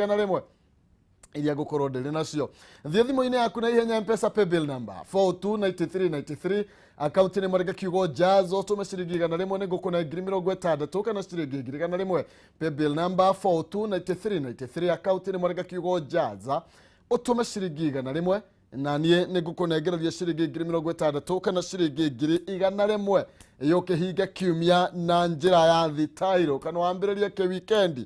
100 iria ngũkorwo ndĩrĩ nacio. Thiĩ thimũ-inĩ yaku na ihenya, Mpesa paybill number 429393, akaunti nĩ marĩka kiugo Jazz, ũtũme ciringi 100, nĩ ngũkũne 60,000 kana ciringi 100,000. Paybill number 429393, akaunti nĩ marĩka kiugo Jazz, ũtũme ciringi 100, na niĩ nĩ ngũkũnengereria ciringi 60,000 kana ciringi 100,000, yũkĩhinge kiumia na njĩra ya thitairo kana wambĩrĩrie kĩwikendi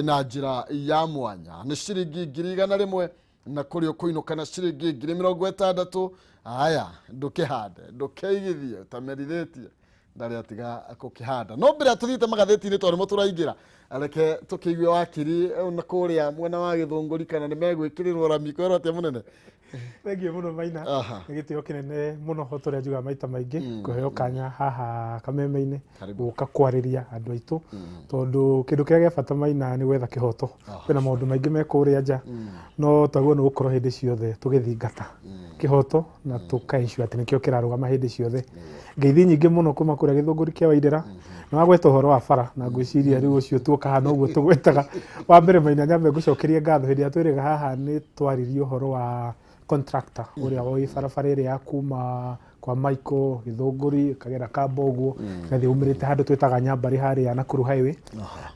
na njĩra ya mwanya. Nĩ ciringi 100,000 na kũrĩ ũkũinũka na ciringi 60,000. Aya, ndũkĩhande, ndũkeigithie ũtamerithĩtie, ndarĩ atiga kũkĩhanda. No mbere ya tũthiĩte magathĩti-inĩ, tondũ nĩmo tũraingĩra, reke tũkĩigue wakiri na kũrĩa mwena wa Gĩthũngũri kana nĩ megwĩkĩrĩrwo rami. Kwĩrwo atĩa, mũnene? Thengiũ mũno, Maina. Nĩ gĩtĩo kĩnene mũno, o ta ũrĩa njugaga maita maingĩ, kũheo kanya haha kameme-inĩ Karibu. gũka kwarĩria andũ aitũ, tondũ kĩndũ kĩrĩa gĩa bata, Maina, nĩ gwetha kĩhoto. Kwĩna maũndũ maingĩ me kũrĩa nja, no taguo nĩ gũkorwo hĩndĩ ciothe tũgĩthingata kĩhoto na tũka ensure atĩ nĩkĩo kĩrarũgama hĩndĩ ciothe. Ngeithi nyingĩ mũno kuma kũrĩa Gĩthũngũri kĩa Wairĩra. Nĩ wagweta ũhoro wa bara, na ngwĩciria rĩu ũcio tuoka haha noguo tũgwetaga. Wa mbere, Maina, nyambe ngũcokerie ngatho. Hĩndĩ ĩrĩa twĩrĩga haha nĩ twaririe ũhoro wa contractor ũrĩa wĩ barabara ĩrĩa ya kuma kwa Michael Gĩthũngũri ĩkagera Kamba ũguo, ĩgathiĩ umĩrĩte handũ twĩtaga Nyambarĩ harĩa Nakuru Highway.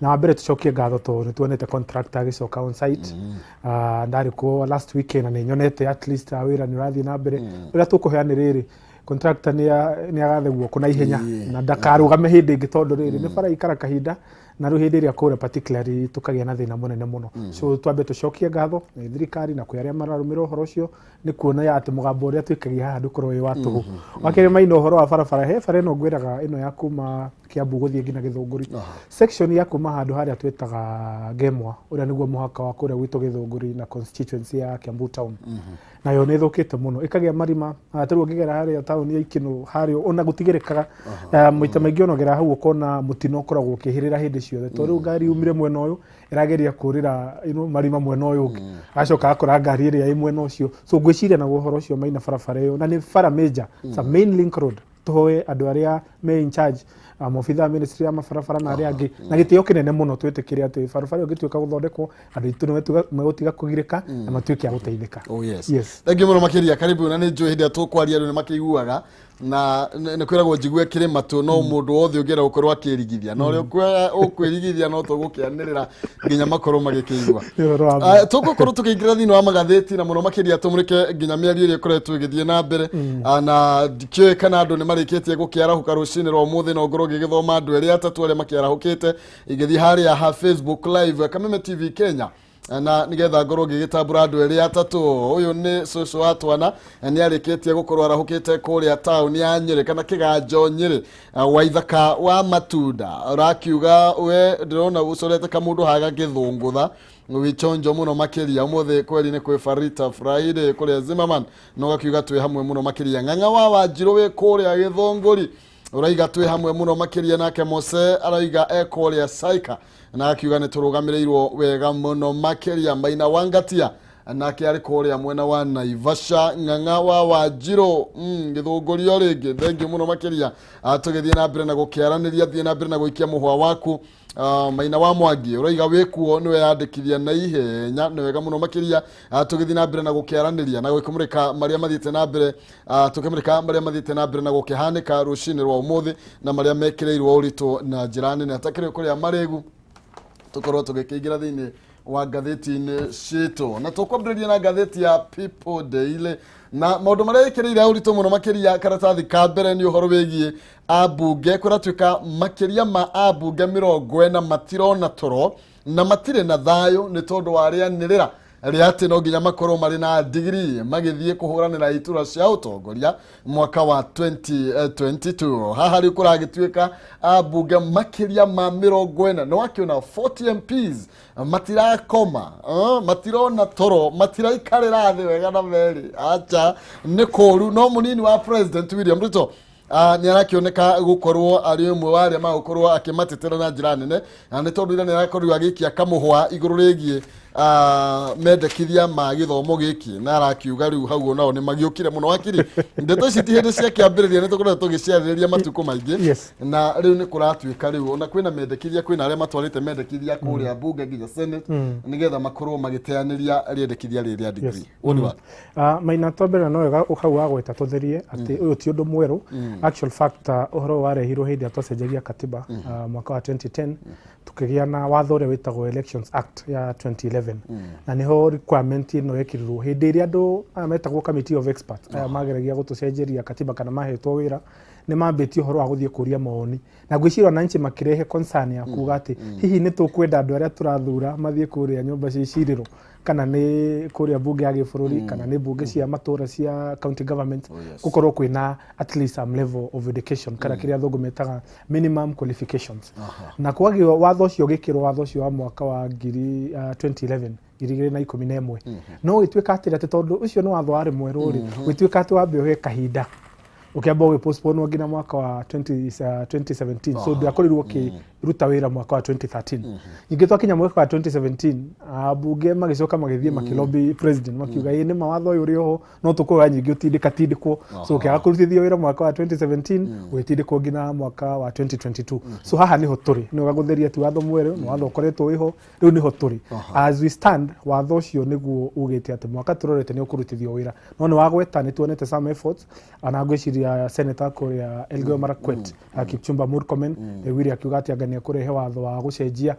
Na wa mbere tũcokie ngatho tondũ nĩ tuonete contractor agĩcoka on site. Ah, ndarĩ kuo last weekend na nĩ nyonete at least wĩra nĩ ũrathiĩ na mbere. Ũrĩa tũkũhea nĩ rĩrĩ, contractor nĩ agathe guoko na ihenya na ndakarũgame hĩndĩ ĩngĩ, tondũ rĩrĩ nĩ bara ikara kahinda na rĩu hĩndĩ ĩrĩa kũra particularly tũkagĩa na thĩna mũnene mũno. So twambe tũcokie ngatho nĩ thirikari na kwĩ arĩa mararũmĩrĩra ũhoro ũcio, nĩ kuona ya atĩ mũgambo ũrĩa twĩkagia haha ndũkorwo wĩ wa tũhũ. Wa kerĩ, Maina, ũhoro wa barabara, he bara ĩno ngwĩraga ĩno ya kuma Kiambu gũthiĩ nginya Gĩthũngũri, section ya kuma handũ harĩa twĩtaga Ngemwa, ũrĩa nĩguo mũhaka wa kũrĩa gwitũ Gĩthũngũri na constituency ya Kiambu town, nayo nĩ ĩthũkĩte mũno, ĩkagĩa marima. Tarĩu ũngĩgera harĩa taũni ya Ikinũ harĩa ona gũtigĩrĩkaga. Maita maingĩ onogera hau ũkona mũtino ũkoragwo ũkĩhĩrĩra hĩndĩ ciothe, tondũ rĩu ngari yumire mwena ũyũ ĩrageria kũrĩra marima mwena ũyũ ũngĩ, agacoka akora ngari ĩrĩa ĩ mwena ũcio. So ngwĩciria naguo ũhoro ũcio, Maina, barabara ĩyo na nĩ bara major, it's a main link road. Tũhoe andũ arĩa me in charge, maobitha ministry ya mabarabara na arĩa angĩ, na gĩtĩo kĩnene mũno, twĩtĩkĩre atĩ barabara ĩyo ĩngĩtuĩka gũthondekwo, andũ aitũ nĩ megũtiga kũgirĩka na matuĩke a gũteithĩka. Oh yes. Yes. Thank you mũno makĩria, karibu. Na nĩ njũĩ hĩndĩ ĩrĩa tũkwaria andũ nĩ makĩiguaga na nĩ kwĩragwo njigue kĩrĩ matũ, no mũndũ wothe ũngĩenda gũkorwo akĩrigithia na ũrĩa ũkwĩrigithia, no tũgũkĩanĩrĩra nginya makorwo magĩkĩigua. Nĩ ũhoro wa ma. Tũgũkorwo tũkĩingĩra thĩinĩ wa magathĩti na mũno makĩria tũmũrĩke nginya mĩario ĩrĩa ĩkoretwo ĩgĩthiĩ na mbere. Na ndikĩũĩ kana andũ nĩ marĩkĩtie gũkĩarahũka rũcinĩ rwa ũmũthĩ, no ngorwo ngĩgĩthoma andũ erĩ atatũ arĩa makĩarahũkĩte ingĩthiĩ harĩa ha Facebook Live Kameme TV Kenya, na nigetha ngorwo ngĩgĩtambũra andũ erĩ atatũ. Ũyũ nĩ cũcũ wa twana, nĩ arĩkĩtie gũkorwo arahũkĩte kũrĩa taũni ya Nyĩrĩ kana Kĩganjo Nyĩrĩ. Waithaka wa Matunda ũrakiuga we ndĩrona ũcorete kamũndũ haga gĩthũngũtha wĩchonjo mũno makĩria ũmũthĩ. Kweri nĩ kwĩ Farita Friday kũrĩa Zimmerman, na ũgakiuga twĩ hamwe mũno makĩria. Ng'ang'a wa Wanjirũ wĩ kũrĩa Gĩthũngũri, ũraiga twĩ hamwe mũno makĩria. Nake Mose araiga e kũrĩa Saika na akiuga nĩ tũrũgamĩrĩirwo wega mũno makĩria. Maina Wangatia nake arĩ kũrĩa mwena wa Naivasha. Ng'ang'a wa Wanjirũ, Gĩthũngũri o rĩngĩ, thengiũ mũno makĩria. Tũgĩthiĩ na mbere na gũkĩaranĩria, thiĩ na mbere na gũikia mũhwa waku. Maina wa Mwangi ũraiga wĩkuo nĩwe yandĩkithia na ihenya, nĩ wega mũno makĩria. Tũgĩthiĩ na mbere na gũkĩaranĩria na gũkĩmũrĩka marĩa mathiĩte na mbere, tũkĩmũrĩka marĩa mathiĩte na mbere na gũkĩhanĩka rũcinĩ rwa ũmũthĩ na marĩa mekĩrĩirwo ũritũ na njĩra nene atakĩrĩ kũrĩa marĩgu, tũkorwo tũgĩkĩingĩra thĩinĩ wa ngathĩti-inĩ citũ, na tũkwambĩrĩria na ngathĩti ya People Daily na maũndũ marĩa ĩkĩrĩire ũritũ mũno makĩria. Karatathi ka mbere nĩ ũhoro wĩgiĩ ambunge. Kũratuĩka makĩria ma ambunge 40 matirona toro na matirĩ na thayũ nĩ tondũ wa rĩanĩrĩra rĩa atĩ no nginya makorwo marĩ na ndigiri magĩthiĩ kũhũranĩra iturwa cia ũtongoria mwaka wa 2022. Haha rĩu kũragĩtuĩka ambunge makĩria ma 40, nĩ wakĩona 40 MPs matirakoma, matirona toro, matiraikarĩra thĩ wega na merĩ, acha nĩ kũru. No mũnini wa President William Ruto nĩ arakĩoneka gũkorwo arĩ ũmwe wa arĩa magũkorwo akĩmatetera na njĩra nene, na nĩ tondũ ira nĩ arakorirwo agĩikia kamũhwa igũrũ rĩgiĩ Mendekithia ma gĩthomo gĩkĩ na arakiuga rĩu hau onao nĩ magiũkire mũno. Wakiri, ndeto ici ti hĩndĩ cia kĩambĩrĩria, nĩ tũkoretwo tũgĩciarĩrĩria matukũ maingĩ. Na rĩu nĩ kũratuĩka rĩu ona kwĩna mendekithia, kwĩna arĩa matwarĩte mendekithia kũrĩa mbunge nginya Senate, nĩgetha makorwo magĩteanĩria rĩendekithia rĩrĩ rĩa degree. Woni waku? Maina, twambere no wega hau wagweta tũtherie atĩ ũyũ ti ũndũ mwerũ. Actual fact, ũhoro ũyũ warehirwo hĩndĩ ĩrĩa twacenjagia katiba, mwaka wa 2010, tukĩgĩa na watho ũrĩa wĩtagwo Elections Act ya 2011, na nĩho requirement ĩno yekĩrirwo hĩndĩ ĩrĩa andũ aya metagwo committee of experts aya mageragia gũtũcenjeria katiba kana mahetwo wĩra, nĩ mambĩtie ũhoro wa gũthiĩ kũria mawoni, na ngwĩciria wananchi makĩrehe concern ya kuga atĩ hihi nĩ tũkwenda andũ arĩa tũrathura mathiĩ kũrĩa nyũmba cia icirĩro, kana nĩ kũrĩa mbunge ya gĩbũrũri, kana nĩ mbunge cia matũra cia county government, gũkorwo kwĩna at least some level of education, kana kĩrĩa athũngũ metaga minimum qualifications. Na kwagĩo watho ũcio ũgĩkĩrwo, watho ũcio wa mwaka wa 2011, 2011. No gĩtuĩka atĩrĩ, atĩ tondũ ũcio nĩ watho warĩ mwerũ rĩ, gũtuĩka atĩ wambe ũhe kahinda, ũkĩamba ũgĩpostpone nginya mwaka wa 2017. So ndwakorirwo ũkĩruta wĩra mwaka wa 2013. Ningĩ twakinya mwaka wa 2017, ambunge magĩcoka magĩthiĩ makĩlobby president, makiuga ĩ nĩ ma watho ũyũ ũrĩ oho, no tũkũhoya nyingĩ ũtindĩka tindĩkwo. So ũkĩaga kũrutithio wĩra mwaka wa 2017, ũgĩtindĩkwo nginya mwaka wa 2022. So haha nĩho tũrĩ. Nĩ wega gũtheria ti watho mwerũ, nĩ watho ũkoretwo wĩho. Rĩu nĩho tũrĩ as we stand. Watho ũcio nĩguo ugĩte atĩ mwaka tũrorete nĩ ũkũrutithio wĩra, no nĩ wagweta nĩ tuonete some efforts, ona ngwĩciria senator kũrĩa Elgeyo Marakwet, Kipchumba Murkomen, ndaiguire akiuga atĩ anga nĩ ekũrehe watho wa gũcenjia,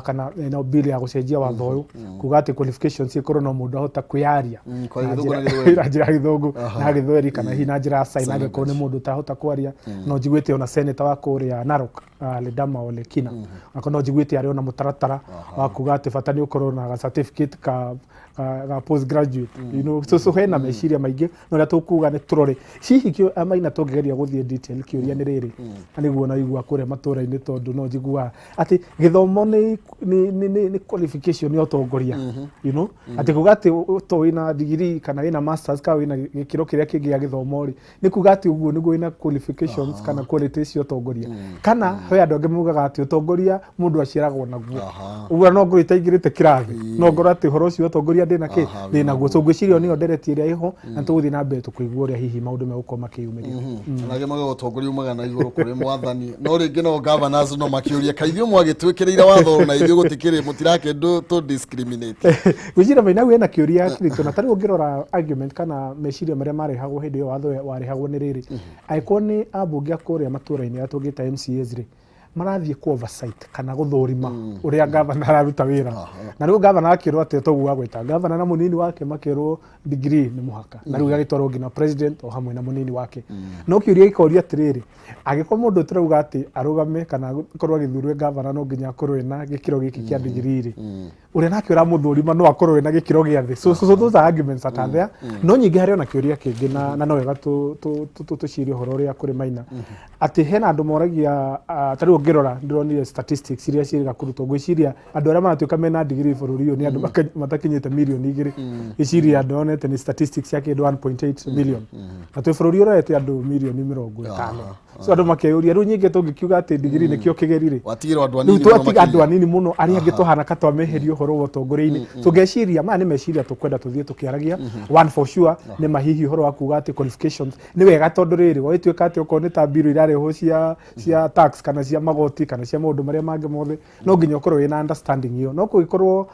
kana bill ya gũcenjia watho ũyũ, kuga atĩ qualifications ikorwo no mũndũ ahota kwĩyaria kwa na Gĩthũngũ na Gĩthweri. Na njĩra ya Gĩthũngũ na Gĩthweri, kana hihi na njĩra ya sign, angĩkorwo nĩ mũndũ ũtahota kwaria. No njiguĩte ona senator wa kũrĩa Narok, Ledama Ole Kina, akorwo no njiguĩte arĩ ona mũtaratara wa kuga atĩ bata nĩ ũkorwo na ga certificate ka postgraduate. So hena meciria maingĩ, no ũrĩa tũkuga nĩ tũrore hihi maina tũngĩgeria gũthiĩ detail. Kĩũria nĩ rĩrĩ, na nĩguo naigua kũrĩa matũra-inĩ, tondũ no njiguaga atĩ gĩthomo nĩ qualification ya ũtongoria, atĩ kuga atĩ to wĩna degree kana wĩna masters kana wĩna gĩkĩro kĩrĩa kĩngĩ gĩa gĩthomo rĩ, nĩ kuga atĩ ũguo nĩguo wĩna qualifications kana qualities cia ũtongoria? Kana he andũ angĩ maugaga atĩ ũtongoria mũndũ aciaragwo naguo, ũguo no ngorwo itaingĩrĩte kĩrathi, no ngorwo atĩ ũhoro ũcio wa ũtongoria ndĩna kĩ ndĩ naguo. So ngwĩciria nĩyo ndereti ĩrĩa ĩho, na tũgũthiĩ na mbere tũkĩigua ũrĩa hihi maũndũ megũkorwo makĩyumĩria. Na angĩ maugaga ũtongoria umaga na igũrũ kũrĩ mwathani, no rĩngĩ no governors no makĩũria kaĩ ithuĩ mwagĩtwĩkĩrĩire watho na ithuĩ gũtikĩrĩ mũtirake tũ discriminate. Gwĩciria maina hena kĩũria kĩritũ, na tarĩu ũngĩrora argument kana meciria marĩa marehagwo hĩndĩ ĩyo watho warehagwo nĩ rĩrĩ, angĩkorwo nĩ ambunge a kũrĩa matũra-inĩ arĩa tũngĩta MCAs rĩ, marathiĩ ku oversight kana gũthũrima ũrĩa gavana araruta wĩra, na rĩu gavana akĩrwo atĩ toguo agwĩta gavana na mũnini wake makĩrwo degree nĩ mũhaka, na rĩu gagĩtwarwo nginya president o hamwe na mũnini wake. No kĩũria gĩkoria atĩrĩrĩ, angĩkorwo mũndũ tũrauga atĩ arũgame kana akorwo agĩthurwo gavana no nginya akorwo ena gĩkĩro gĩkĩ kĩa degree rĩ, ũrĩa nake ũramũthũrima no akorwo ena gĩkĩro gĩa thĩ? So those are arguments that are there. No nyingĩ harĩ ona kĩũria kĩngĩ, na no wega tũcirie ũhoro ũrĩa kũrĩ maina, atĩ hena andũ moragia, ta rĩu ũngĩrora ndĩronire statistics iria ciĩrĩga kũrutwo, ngwĩciria andũ arĩa maratuĩka mena degree bũrũri ũyũ nĩ andũ matakinyĩte 2 mirioni. Ngwĩciria ndonete nĩ statistics ya kĩndũ 1.8 million, na twĩ bũrũri ũrorete andũ 50 mirioni. So andũ makeyũria, rĩu nyingĩ tũngĩkiuga atĩ degree nĩkĩo kĩgeri rĩ, watigĩrwo andũ rĩu anini mũno twatiga andũ makĩria. Anini mũno, arĩa angĩ tũhana ka twameheria ũhoro wa ũtongoria-inĩ. Tũngeciria maya nĩ meciria tũkwenda tũthiĩ tũkĩaragia. One for sure nĩ mahihi ũhoro wa kuga atĩ qualifications nĩ wega, tondũ rĩrĩ gwagĩtuĩka atĩ okorwo nĩ ta mbirũ irarehwo cia tax kana cia magoti kana cia maũndũ marĩa mangĩ mothe, no nginya ũkorwo wĩna understanding ĩyo. No kũngĩkorwo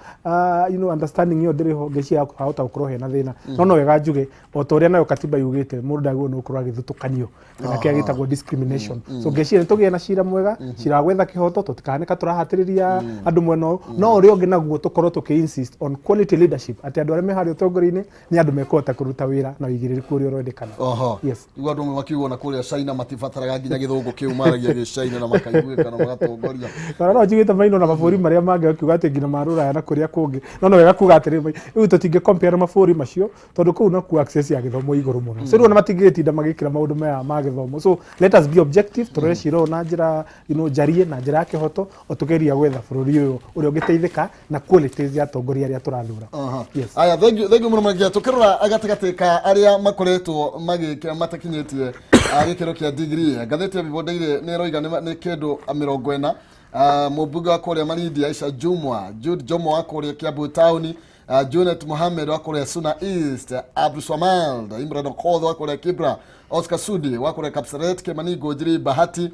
understanding ĩyo ndĩrĩ ho, ngĩciria hahota gũkorwo hena thĩna. No wega njuge o ta ũrĩa nayo katiba yugĩte, mũndũ ndagĩrĩirwo nĩ gũkorwo agĩthutũkanio kana kĩrĩa gĩtagwo discrimination. So ngĩciria nĩ tũgĩe na cira mwega, cira wa gwetha kĩhoto, tũtikahanĩka tũrahatĩrĩria andũ mwena ũyũ, no ũrĩa ũngĩ naguo tũkorwo tũkĩ insist on quality leadership, atĩ andũ arĩa me harĩa ũtongoria-inĩ nĩ andũ mekũhota kũruta wĩra na ũigĩrĩrĩku ũrĩa ũrendekana. Yes. Igua andũ amwe makiuga ona kũrĩa China matibataraga nginya gĩthũngũ kĩu, maragia gĩcaina na makaiguĩka na magatongoria. Na no njiguĩte maino na mabũrũri marĩa mangĩ makiuga atĩ nginya ma rũraya na kũrĩa kũngĩ, no wega kuga atĩrĩ, rĩu tũtingĩ compare mabũrũri macio, tondũ kũu nakuo access ya gĩthomo igũrũ mũno, so rĩu ona matingĩgĩtinda magĩkĩra maũndũ maya ma gĩthomo. So let us be objective, tũrore cira ũyũ na njĩra njarie na njĩra ya kĩhoto, o tũgeria gwetha bũrũri ũyũ ũrĩa ũngĩteithĩka na qualities ya atongoria arĩa tũrathura. Yes. Aya, thank you, thank you mũno Magia. Tukĩrora gatagatĩ ka arĩa makoretwo magĩkĩra matakinyĩtie gĩkĩro kĩa degree, ngathĩti ya People Daily nĩ ĩroiga nĩ kĩndũ 40. Mũmbunge wa kũrĩa Malindi Aisha Jumwa, Jude Jomo wa kũrĩa Kiambu Town, Junet Mohamed wa kũrĩa Suna East, Abdulswamad Imran Okoth wa kũrĩa Kibra, Oscar Sudi wa kũrĩa Kapseret, Kimani Ngũnjiri Bahati,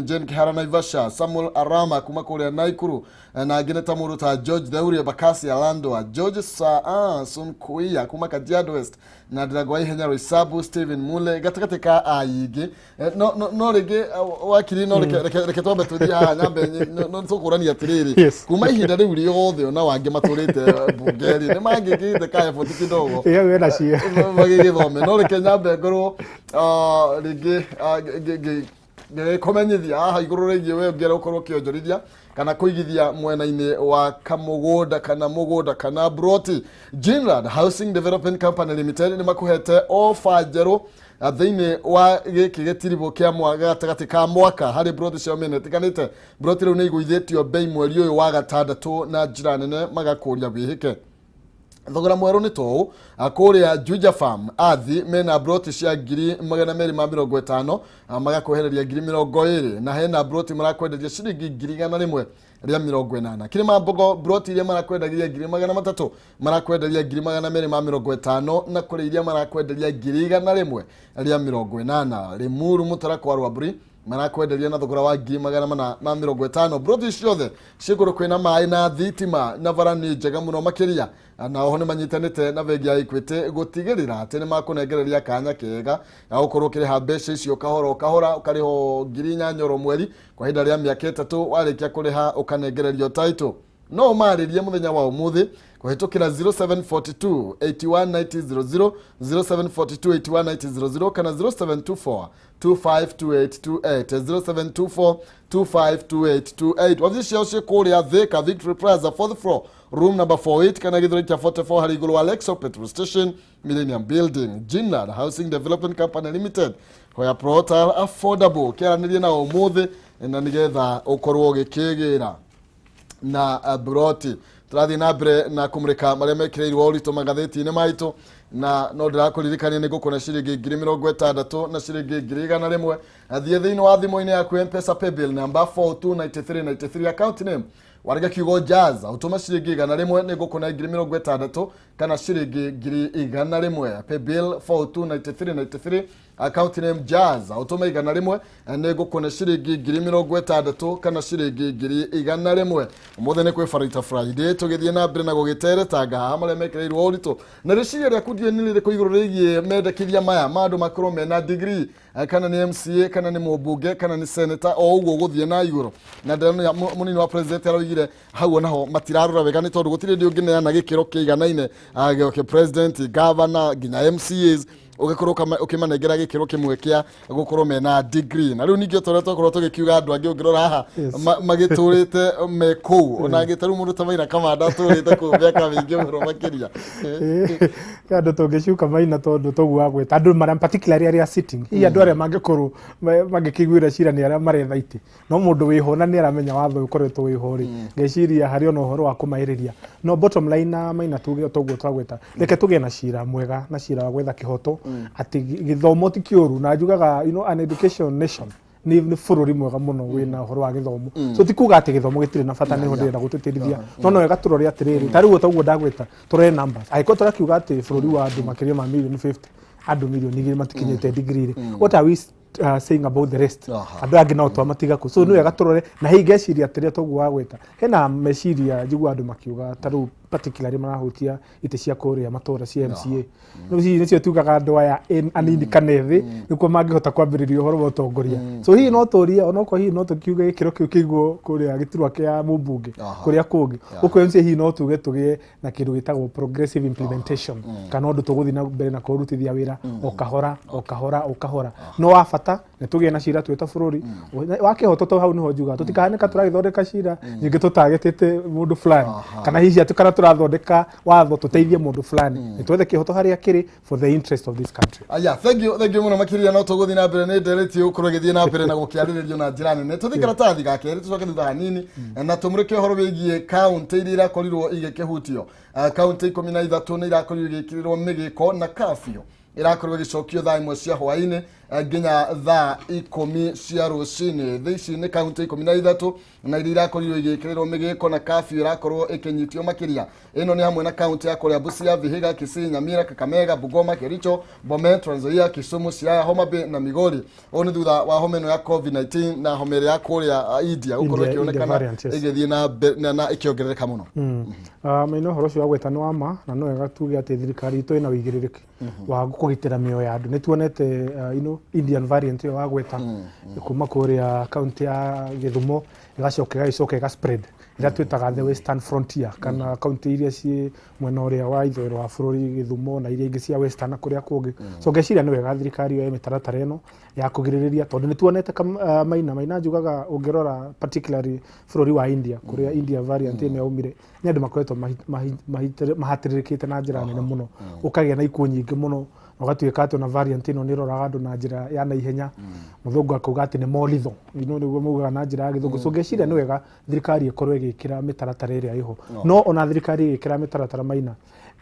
Jane Kihara Naivasha, Samuel Arama kuma kũrĩa Naikuru, na angĩ nĩ ta mũndũ ta George Theuria Bakasi Alandwa, George Sunkuia kuma Kajiado West, na Ndĩrangũ Ihenya Roisabu, Stephen Mule gatagatĩ ka aingĩ. No rĩngĩ, wakiri, no reke twambe tũthiĩ haha nyambe no tũkũrania atĩrĩrĩ, kuma ihinda rĩu rĩothe ona wangĩ matũrĩte mbunge rĩ, nĩ mangĩkĩte ka effort kidogo Ĩyo wĩna cio. Magĩgĩthome. No reke nyambe ngorwo rĩngĩ ngĩkũmenyithia haha igũrũ rĩgiĩ we ũngĩenda gũkorwo ũkĩonjorithia kana kũigithia mwena-inĩ wa kamũgũnda kana mũgũnda kana broti, Jinrad Housing Development Company Limited nĩ makũhete ofa njerũ thĩinĩ wa gĩkĩ gĩtiribũ kĩa gatagatĩ ka mwaka harĩ broti ciao mĩena ĩtiganĩte. Broti rĩu nĩ igũithĩtio bei mweri ũyũ wa gatandatũ na njĩra nene, magakũria wĩhĩke thogora mwerũ nĩ toũ. Kũrĩa Juja Farm athi mena broti cia 250,000, magakwehereria 20,000, na hena broti marakwenderia ciringi 180,000. Kĩrĩma Mbogo broti iria marakwenderia 300,000 marakwenderia 250,000, na kũrĩ iria marakwenderia 180,000. Limuru Mũtarakwa Rwamburi marakwenderia na thogora wa 450,000. Broti ciothe ciĩ kũndũ kwĩna maĩ na thitima na bara nĩ njega mũno makĩria, na oho nĩ manyitanĩte na bengi ya Equity gũtigĩrĩra atĩ nĩ makũnengereria kanya kega ga gũkorwo ũkĩrĩha mbeca icio kahora o kahora, ũkarĩha 8,000 oro mweri kwa ihinda rĩa mĩaka 3. Warĩkia kũrĩha ũkanengererio title. No ũmarĩrie mũthenya wa ũmũthĩ kũhĩtũkĩra 0742 819000, 0742 819000 kana 0724 252828, 0724 252828. Wabici ciao ciĩ kũrĩa Thika, Victory Plaza, fourth floor, room number 48, kana Gĩthũrai kĩa 44 harĩ igũrũ wa Lexo petrol station, Millennium Building. Jinland Housing Development Company Limited, where plots are affordable. Kĩaranĩrie na ũmũthĩ na nĩgetha ũkorwo ũgĩkĩgĩra na broti. Tũrathiĩ na mbere na kũmũrĩka marĩa mekĩrĩirwo ũritũ magathĩti-inĩ maitũ, na no ndĩrakũririkania nĩ ngũkũne ciringi 60,000 na ciringi 100,000. Thiĩ thĩinĩ wa thimũ-inĩ yaku M-Pesa paybill number 429393, account name warĩga kiugo Jazz, ũtũme ciringi 100, nĩ ngũkũne 60,000 kana ciringi 100,000. Paybill 429393, account name Jazz, ũtũme 100, nĩ ngũkũne ciringi 60,000 kana ciringi 100,000. Ũmũthĩ nĩ kwĩ Farita Friday, tũgĩthiĩ na mbere na gũgĩteretanga haha marĩa mekĩrĩirwo ũritũ, na rĩciria rĩaku ndiũĩ nĩ rĩrĩkũ igũrũ rĩgiĩ mendekithia maya ma andũ makorwo mena degree, kana nĩ MCA kana nĩ mũmbunge kana nĩ senator, o ũguo gũthiĩ na igũrũ. Na ndĩrona mũnini wa president araugire hau onaho matirarora wega, nĩ tondũ gũtirĩ hĩndĩ ũngĩneana gĩkĩro kĩiganaine, gĩo president, governor nginya MCAs, ũgĩkorwo ũkĩmanengera gĩkĩro kĩmwe kĩa gũkorwo mena degree. Na rĩu ningĩ o ta ũrĩa twakorwo tũgĩkiuga, andũ angĩ ũngĩrora haha magĩtũrĩte me kũu, ona angĩ ta rĩu mũndũ ta Maina Kamanda atũrĩte kũu mĩaka mĩingĩ mũno makĩria. Andũ tũngĩcuka Maina tondũ toguo wagweta andũ marĩa particularly arĩa sitting, hihi andũ arĩa mangĩkorwo mangĩkĩiguĩra cira nĩ arĩa maretha itĩ, no mũndũ wĩho na nĩ aramenya watho ũyũ ũkoretwo wĩho rĩ, ngeciria harĩ ona ũhoro wa kũmaĩrĩria. No bottom line na Maina, tuge toguo twagweta, reke tũgĩe na cira mwega na cira wa gwetha kĩhoto atĩ gĩthomo ti kĩũru, na njugaga an education nation nĩ bũrũri mwega mũno wĩna ũhoro wa gĩthomo. So ti kuga atĩ gĩthomo gĩtirĩ na bata, nĩho ndĩrenda gũtĩtĩrithia, no no wega tũrore atĩrĩrĩ, ta rĩu toguo ndagwĩta, tũrore numbers. Angĩkorwo tũrakiuga atĩ bũrũri wa andũ makĩria ma mirioni 50, andũ 2 milioni matikinyĩte degree rĩ, what are we saying about the rest? Andũ angĩ no twamatiga kũ? So nĩ wega tũrore, na hihi ngeciria atĩrĩ, toguo wagwĩta, hena meciria njigua andũ makiuga ta rĩu particularly marahutia itĩ cia kũrĩa matũra cia MCA. Rĩu hihi nĩcio tugaga andũ aya anini kana ethĩ nĩkuo mangĩhota kwambĩrĩria ũhoro wa ũtongoria. So hihi no tũrie onokorwo hihi no tũkiuge gĩkĩro kĩu kĩigwo kũrĩa gĩturwa kĩa mũmbunge, kũrĩa kũngĩ gũkũ MCA hihi no tuge tũgĩe na kĩndũ gĩtagwo progressive implementation, kana ũndũ tũgũthiĩ na mbere na kũrutithia wĩra o kahora o kahora o kahora. No wa bata nĩ tũgĩe na cira twĩ ta bũrũri wa kĩhoto, to hau nĩho njugaga tũtikahanĩka tũragĩthondeka cira nyingĩ tũtagetĩte mũndũ fulani, kana hihi atĩ kana tũrathondeka watho tũteithie mũndũ fulani. Nĩ twethe kĩhoto harĩa kĩrĩ for the interest of this country. Aya, thank you, thank you mũno makĩria. No tũgũthiĩ na mbere nĩ ndereti ũkorwo ĩgĩthiĩ na mbere na gũkĩarĩrĩrio na njĩra nene. Tũthiĩ karatathi ga kerĩ, tũcoke thutha hanini na tũmũrĩke ũhoro wĩgiĩ kaũntĩ iria irakorirwo igĩkĩhutio. Kaũntĩ 13 nĩ irakorirwo igĩkĩrĩrwo mĩgĩko na kafio ĩrakorirwo ĩgĩcokio thaa 1 cia hwaĩ-inĩ. Nginya thaa 10 cia rũcinĩ. Thaa ici nĩ kaunti 13 na iria irakorirwo igĩkĩrĩrwo mĩgĩko na kafyu ĩrakorwo ĩkĩnyitio makĩria. Ĩno nĩ hamwe na kaunti ya kũrĩa Busia, Vihiga, Kisii, Nyamira, Kakamega, Bungoma, Kericho, Bomet, Trans Nzoia, Kisumu, Siaya, Homa Bay na Migori. Ũũ nĩ thutha wa homa ĩno ya COVID-19 na homa ĩrĩa ya kũrĩa India gũkorwo India ĩkĩonekana variant, yes. ĩgĩthiĩ na mbere na ĩkĩongerereka mũno. Maina, ũhoro ũcio wa gweta nĩ wa ma, na no wega tuge atĩ thirikari itũ ĩna ũigĩrĩrĩki wa kũgitĩra mĩoyo ya andũ. Nĩ tuonete Indian variant ĩyo wa gweta kuma kũrĩa kaunti ya Gĩthumo ĩgacoka ĩgagĩcoka ĩga spread ĩrĩa twĩtaga the Western Frontier, kana kaunti iria ciĩ mwena ũrĩa wa ithũĩro wa bũrũri, Gĩthumo na iria ingĩ cia Western na kũrĩa kũngĩ. So ngeciria nĩ wega thirikari yoe mĩtaratara ĩno ya kũgirĩrĩria, tondũ nĩ tuonete Maina, njugaga ũngĩrora particularly bũrũri wa India, kũrĩa India variant ĩno yaumire, nĩ andũ makoretwo mahatĩrĩrĩkĩte na njĩra nene mũno, ũkagĩa na ikuũ nyingĩ mũno, na ũgatuĩka atĩ ona variant ĩno nĩ ĩroraga andũ na njĩra ya naihenya. Mũthũngũ akauga atĩ nĩ more lethal, nĩguo maugaga na njĩra ya Gĩthũngũ. So ngeciria nĩ wega thirikari ĩkorwo ĩgĩkĩra mĩtaratara ĩrĩa ĩho, no ona thirikari ĩgĩkĩra mĩtaratara, Maina,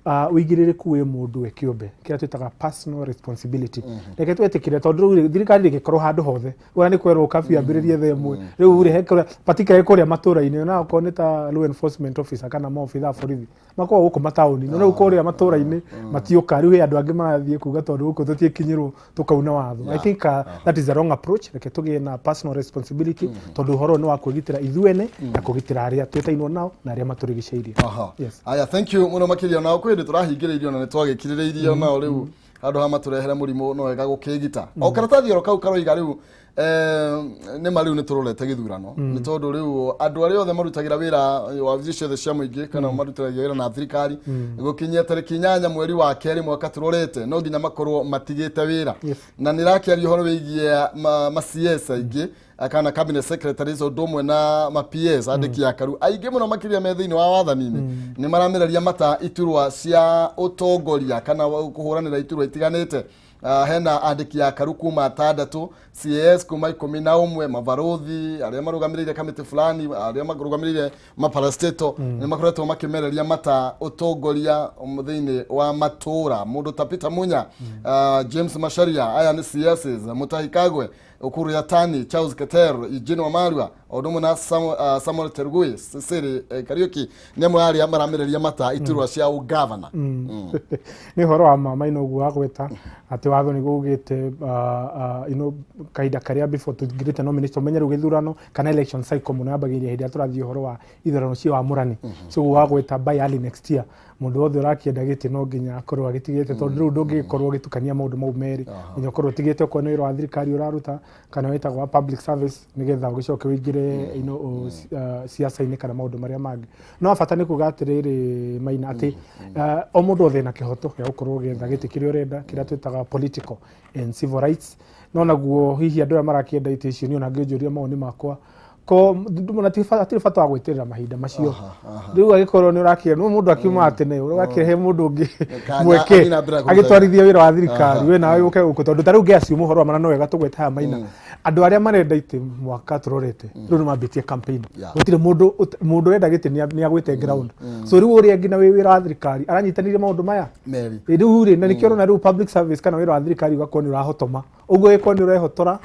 ũigĩrĩrĩku wĩ mũndũ we kĩũmbe, kĩrĩa twĩtaga personal responsibility. Reke twĩtĩkĩre, tondũ rĩu rĩ, thirikari ndĩngĩkorwo handũ hothe. Ũrĩa nĩ kwerwo curfew yambĩrĩrie thaa 1, rĩu rĩ, he kũrĩa particularly kũrĩa matũra-inĩ, ona okorwo nĩ ta law enforcement officer kana maobitha a borithi makoragwo gũkũ mataũni, no rĩu kũrĩa matũra-inĩ matiũka. Rĩu he andũ angĩ marathiĩ kuga tondũ gũkũ tũtiĩkinyĩrwo tũkauna watho. I think that is a wrong approach. Reke tũgĩe na personal responsibility, tondũ ũhoro ũyũ nĩ wa kwĩgitĩra ithuene na kũgitĩra arĩa twĩtainwo nao na arĩa matũrigicĩirie. Yes. Aya, thank you mũno makĩria. Nao kwĩ hĩndĩ tũrahingĩrĩirio na nĩ twagĩkirĩrĩirio nao. Rĩu handũ ha matũrehere mũrimũ, no wega gũkĩgita o karatathi oro kau karoiga. Rĩu nĩma rĩu nĩ tũrorete gĩthurano, nĩ tondũ rĩu andũ arĩa othe marutagĩra wĩra wabici ciothe cia mũingĩ kana marutagĩra wĩra na thirikari, gũkinyia tarĩki 8 mweri wa kerĩ mwaka tũrorete, no nginya makorwo matigĩte wĩra. Na nĩ rakĩaria ũhoro wĩgiĩ ma CS aingĩ kana cabinet secretaries, ũndũ ũmwe na ma PS, andĩki a karu aingĩ mũno makĩria me thĩinĩ wa wathani-inĩ nĩ maramereria mata iturwa cia ũtongoria kana kũhũranĩra iturwa itiganĩte. Hena andĩki a karu kuma 6, CAS kuma 11, mabarũthi arĩa marũgamĩrĩire kamĩtĩ fulani, arĩa marũgamĩrĩire maparastatal, nĩ makoretwo makĩmereria mata ũtongoria thĩinĩ wa matũra. Mũndũ ta Peter Munya, James Macharia, aya nĩ CSs, Mutahi Kagwe, Ukur Yatani, Charles Keter, Eugene Wamalwa, o ũndũ ũmwe na Samuel Chelugui, Cecily Kariuki, nĩ amwe arĩa maramereria mata iturwa cia ũgavana. Nĩ ũhoro wa ma, Maina, ũguo wagweta atĩ watho nĩguo ugĩte kahinda karĩa before tũingĩrĩte nomination. Ũmenye rĩu gĩthurano kana election cycle mũno yambagĩrĩria hĩndĩ ĩrĩa tũrathiĩ ũhoro wa ithurano cia wamũrani. So ũguo wagweta, by early next year mũndũ wothe ũrakĩenda gĩtĩ no nginya akorwo agĩtigĩte, tondũ rĩu ndũngĩgĩkorwo ũgĩtukania maũndũ mau merĩ. Nginya ũkorwo ũtigĩte, okorwo nĩ wĩra wa thirikari ũraruta kana wĩtagwo wa public service, nĩgetha ũgĩcoke ũingĩre ciaca-inĩ kana maũndũ marĩa mangĩ. No bata nĩ kuga atĩrĩrĩ, Maina, atĩ o mũndũ othe ena kĩhoto gĩa gũkorwo ũgĩetha gĩtĩ kĩrĩa ũrenda, kĩrĩa twĩtaga political and civil rights. No naguo hihi andũ arĩa marakĩenda itĩ icio, niĩ ona ngĩnjũria mawoni makwa, ko hatirĩ bata wa gwĩtĩrĩra mahinda macio. Rĩu agĩkorwo nĩ ũrakĩenda, no mũndũ akiuma tene ũgakĩhe mũndũ ũngĩ Kanya mweke athiĩ na mbere na kũruta agĩtwarithia wĩra wa thirikari, we nawe ũke gũkũ. Tondũ ta rĩu ngĩaciuma ũhoro wa mana, no wega tũgwete haha, Maina, andũ arĩa marenda itĩ mwaka tũrorete rĩu nĩ mambĩtie campaign. Gũtirĩ mũndũ mũndũ ũrenda gĩtĩ nĩ agwĩte ground. So rĩu ũrĩa nginya wĩ wĩra wa thirikari aranyitanĩire maũndũ maya Meri. Rĩu rĩ, na nĩkĩo ũrona rĩu public service kana wĩra wa thirikari ũgakorwo nĩ ũrahotoma ũguo. Ĩkorwo nĩ ũrehotora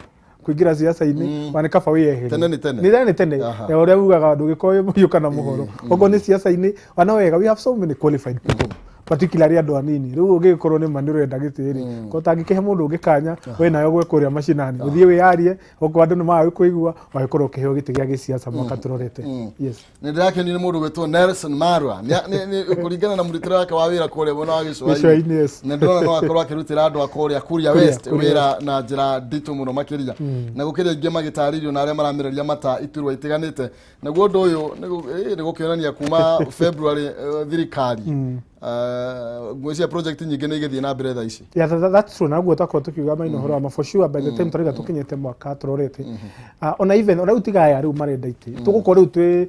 kũingĩra ciaca-inĩ, mm. nĩ kaba wĩyeherie. Tene nĩ tene. Nĩ tene nĩ tene. Ya ũrĩa ugaga ndũgĩkorwo wĩ mũhiũ kana mũhoro, okorwo nĩ ciaca-inĩ wana wega, we have so many qualified people, particularly andũ anini. Rĩu ũngĩgĩkorwo nĩ ma nĩ ũrenda gĩtĩ rĩ, ko tangĩkĩhe mũndũ ũngĩ kanya, we nawe ũgwe kũrĩa macinani, ũthiĩ wĩyarie, okorwo andũ nĩ magaga kũigua, wagĩkorwo ũkĩheo gĩtĩ gĩa gĩciaca mwaka tũrorete. Yes. Nĩ ndĩrakenio nĩ mũndũ gwĩtwo Nelson Marwa. Kũringana na mũrutĩre wake wa wĩra kũrĩa mwena wa Gĩcũa-inĩ, gĩcũa-inĩ, yes. na ndĩrona no akorwo akĩrutĩra andũ a kũrĩa Kuria West Kuria. wĩra na njĩra nditũ mũno makĩria, na gũkĩrĩ aingĩ magĩtarĩrio na arĩa maramereria mata iturwa itiganĩte. Naguo ũndũ ũyũ nĩ gũkĩonania kuma February, thirikari, ngwĩciria project nyingĩ nĩ igĩthiĩ na mbere thaa ici. Yeah, that's true. Na guo takorwo tukiuga, Maina, ũhoro wa ma, for sure by the time tũraiga tũkinyĩte mwaka tũrorete, ona even ona rĩu tigaya rĩu marenda itĩ, tũgũkorwo rĩu twĩ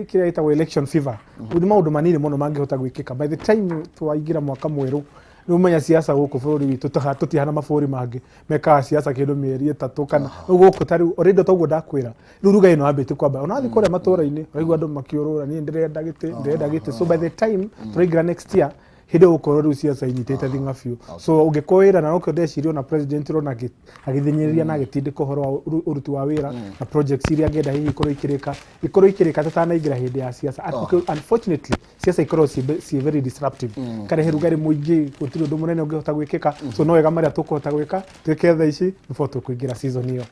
kĩrĩa gĩtagwo election fever. Rĩu nĩ maũndũ manini mũno mangĩhota gwĩkĩka by the time twaingĩra mwaka mwerũ. Rĩu menya siasa gũkũ bũrũri witũ tũtihana mabũrũri mangĩ mekaga siasa kĩndũ mĩeri 3 kana rĩu gũkũ ta rĩu already toguo ndakwĩra. Rĩu ruga ĩno yambĩtie kwamba ona wathiĩ kũrĩa matũra-inĩ ũraigua andũ makĩũrũra, niĩ ndĩrenda gĩtĩ, ndĩrenda gĩtĩ. So by the time tũraingĩra next year, Hĩndĩ ĩyo gũkorwo rĩu ciaca inyitĩte thing'a biũ. So ũngĩkorwo wĩra na nokĩo ndeciria ona president rona agĩthĩnyĩrĩria na agĩtindĩka ũhoro wa ũruti wa wĩra na projects iria angĩenda hihi ikorwo ikĩrĩka tũtanaingĩra hĩndĩ ya siasa. Unfortunately, siasa ikorwo ciĩ very disruptive, karehe rugarĩ mũingĩ, gũtirĩ ũndũ mũnene ũngĩhota gwĩkĩka. So no wega marĩa tũkũhota gwĩka twĩke thaa ici before tũkũingĩra season ĩyo.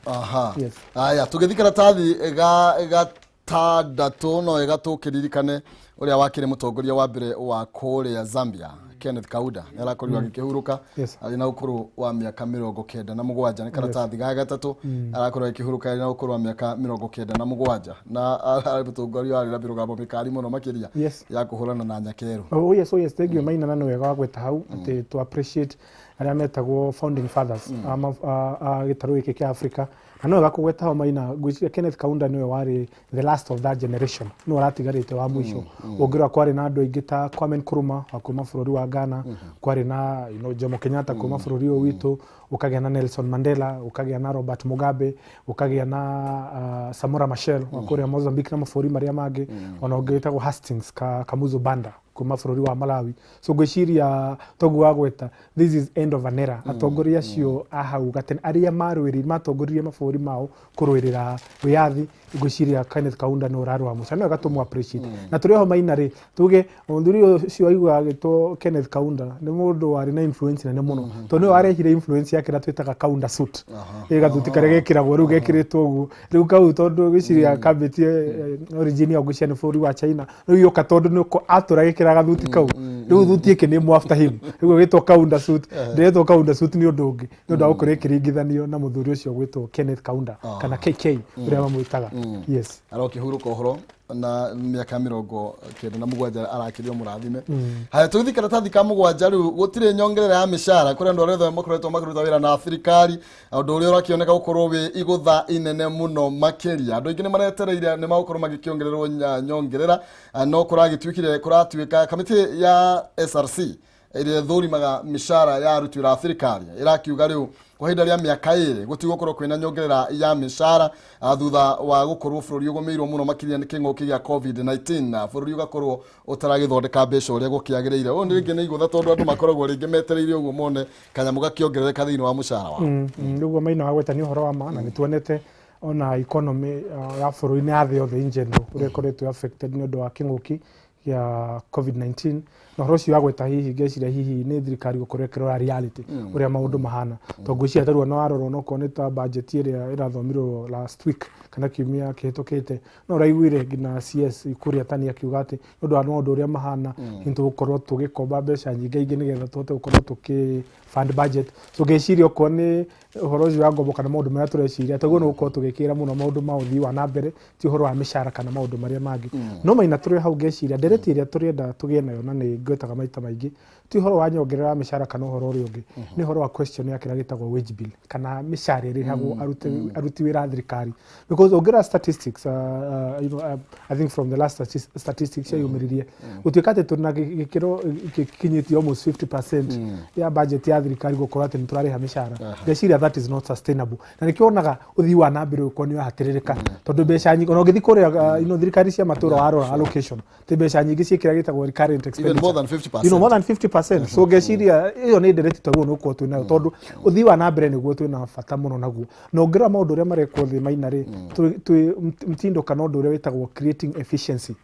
Yes. Aya, tũgĩthiĩ karatathi ga gatandatũ, no wega tũkĩririkane ũrĩa wakĩrĩ mũtongoria wa mbere wa kũrĩa Zambia, Kenneth Kaunda, nĩ arakorirwo agĩkĩhurũka arĩ na ũkũrũ wa mĩaka 97. Nĩ karatathi ga gatatũ. Arakorwo agĩkĩhurũka arĩ na ũkũrũ wa mĩaka 97, na arĩ mũtongoria warĩ na mĩrũgamo mĩkali mũno makĩria ya kũhũrana na nyakerũ. Oh yes, thank you, Maina, na nĩ wega wa gwĩta hau atĩ to appreciate arĩa metagwo founding fathers a gĩtarũ gĩkĩ kĩa Africa. Na no wega kũgweta hau, Maina, ngwĩciria Kenneth Kaunda nĩwe warĩ the last of that generation, nĩwe ũratigarĩte wa mũico. Ũngĩrora kwarĩ na andũ aingĩ ta Kwame Nkrumah wa kuma bũrũri wa Ghana, kwarĩ na Jomo Kenyatta kuma bũrũri ũyũ witũ, ũkagĩa na Nelson Mandela, ũkagĩa na Robert Mugabe, ũkagĩa na Samora Machel wa kũrĩa Mozambique na mabũrũri marĩa mangĩ, ona ũngĩ wĩtagwo Hastings Kamuzu Banda kuma bũrũri wa Malawi. So ngwĩciria toguo wagweta, this is end of an era. Atongoria acio a hau gatene arĩa marũĩrĩire, matongoririe mabũrũri mao kũrũĩrĩra wĩyathi, ngwĩciria Kenneth Kaunda nĩ ũrarĩ wa mũico. No wega tũmũ appreciate. Na tũrĩ oho, Maina rĩ, tuge mũthuri ũcio waigua agĩtwo Kenneth Kaunda nĩ mũndũ warĩ na influence nene mũno, tondũ nĩwe warehire influence yake na twĩtaga Kaunda suit, ĩ gathuti karĩa gekĩragwo rĩu gekĩrĩtwo ũguo rĩu kau, tondũ ngwĩciria kambĩtie origin yao ngwĩciria nĩ bũrũri wa China. Rĩu yoka tondũ nĩ atũra gĩkĩra gathuti kau, rĩu thuti ĩkĩ name after him, rĩu ĩgĩtwo Kaunda suit. Ndĩretwo Kaunda suit nĩ ũndũ ũngĩ, nĩ ũndũ wa gũkorwo ĩkĩringithanio na mũthuri ũcio gwĩtwo Kenneth Kaunda, kana KK ũrĩa mamwĩtaga. Yes. Arokĩhurũka ũhoro na mĩaka 97, arakĩrio mũrathime. Haya, tũgĩthiĩ karatathi ka mũgwanja. Rĩu gũtirĩ nyongerera ya mĩcara kũrĩ andũ arĩa othe makoretwo makĩruta wĩra na thirikari, ũndũ ũrĩa ũrakĩoneka gũkorwo wĩ igũtha inene mũno makĩria. Andũ aingĩ nĩ maretereire nĩ magũkorwo magĩkĩongererwo nyongerera. No kũragĩtuĩkire kũratuĩka kamĩtĩ ya SRC ĩrĩa ĩthũrimaga mĩcara ya aruti wĩra a thirikari ĩrakiuga rĩu kwa ihinda rĩa mĩaka 2 gũtigũkorwo kwĩna nyongerera ya mĩcara, thutha wa gũkorwo bũrũri ũgũmĩirwo mũno makĩria nĩ kĩng'ũki gĩa COVID-19 na bũrũri ũgakorwo ũtaragĩthondeka mbeca ũrĩa gũkĩagĩrĩire. Ũyũ nĩ rĩngĩ nĩ igũtha, tondũ andũ makoragwo rĩngĩ metereire ũguo mone kanyamũ gakĩongerereka thĩinĩ wa mũcara wao. Nĩguo, Maina, wagweta nĩ ũhoro wa ma, na nĩ tuonete ona economy ya bũrũri na ya thĩ yothe in general ũrĩa ĩkoretwo affected nĩ ũndũ wa kĩng'ũki gĩa COVID-19. Na ũhoro ũcio wagweta, hihi ngeciria hihi nĩ thirikari gũkorwo ĩkĩrora reality ũrĩa maũndũ mahana, tondũ ngwĩciria tarĩu ona warora onokorwo nĩ ta budget ĩrĩa ĩrathomirwo last week kana kiumia kĩhĩtũkĩte, no ũraiguire nginya CS Ukur Yatani akiuga atĩ nĩ ũndũ wa maũndũ ũrĩa mahana, hihi tũgũkorwo tũgĩkomba mbeca nyingĩ nĩgetha tũhote gũkorwo tũkĩ fund budget. So ngeciria okorwo nĩ ũhoro ũcio wa ngombo kana maũndũ marĩa tũreciria, tũguo nĩ gũkorwo tũgĩkĩra mũno maũndũ ma ũthii wa na mbere, ti ũhoro wa mĩcara kana maũndũ marĩa mangĩ. No Maina, tũrĩ hau ngeciria ndereti ĩrĩa tũrenda tũgĩe nayo, na nĩ ngwetaga maita maingĩ, ti ũhoro wa nyongerera ya mĩcara kana ũhoro ũrĩa ũngĩ, nĩ ũhoro wa question ya kĩrĩa gĩtagwo wage bill kana mĩcara ĩrĩa ĩrĩhagwo aruti wĩra a thirikari, because ũngĩrora statistics, I think from the last statistics ciayumĩririe gũtuĩka atĩ tũrĩ na gĩkĩro gĩkinyĩtie almost 50% ya budget ya thirikari gũkorwo atĩ nĩ tũrarĩha mĩcara. Ngeciria that is not sustainable, na nĩkĩo wonaga ũthii wa na mbere ũkorwo nĩ ũrahatĩrĩrĩka, tondũ mbeca nyingĩ ona ũngĩthiĩ kũrĩa thirikari cia matũra, warora allocation ti mbeca nyingĩ ciĩ kĩrĩa gĩtagwo recurrent Even expenditure. More than 50%. More than 50%. So ngeciria ĩyo nĩ ndereti twaguo nĩ gũkorwo twĩ nayo, tondũ ũthii wa na mbere nĩguo twĩna bata mũno naguo. Na ũngĩrora maũndũ ũrĩa marekwo thĩ, Maina rĩ, twĩ mtindo kana ũndũ ũrĩa wĩtagwo creating efficiency,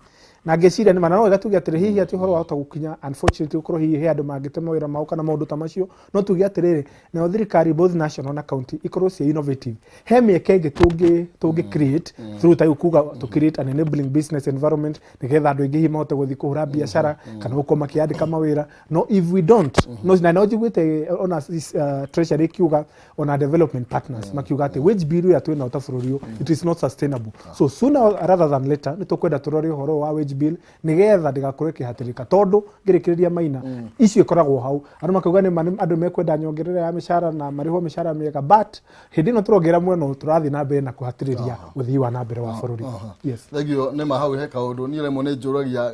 na ngeciria nĩ mana no wega tuge atĩrĩ, hihi atĩ ũhoro wahota gũkinya unfortunately gũkorwo hihi he andũ mangĩte mawĩra mao kana maũndũ ta macio. No tuge atĩrĩrĩ, nayo thirikari both national na county ikorwo ciĩ innovative, he mĩeke ĩngĩ tũngĩ create through ta kuga to create an enabling business environment nĩgetha andũ aingĩ hihi mahote gũthiĩ kũhũra biacara kana gũkorwo makĩandĩka mawĩra. No if we don't, no na no njiguĩte ona treasury ikiuga, ona development partners makiuga atĩ wage bill ĩrĩa twĩnayo ta bũrũri ũyũ, it is not sustainable. So sooner rather than later nĩ tũkwenda tũrore ũhoro wa wage bill nĩgetha ndĩgakorwo ĩkĩhatĩrĩka, tondũ ngĩrĩkĩrĩria, Maina, icio ikoragwo hau andũ makauga nĩ ma andũ mekwenda nyongerera ya mĩcara na marĩhwo mĩcara mĩega, but hĩndĩ ĩno tũrongerera mwena ũyũ tũrathiĩ na mbere na kũhatĩrĩria ũthii wa na mbere wa bũrũri. Yes. Thengio. Nĩ ma hau he kaũndũ niĩ rĩmwe nĩ njũragia,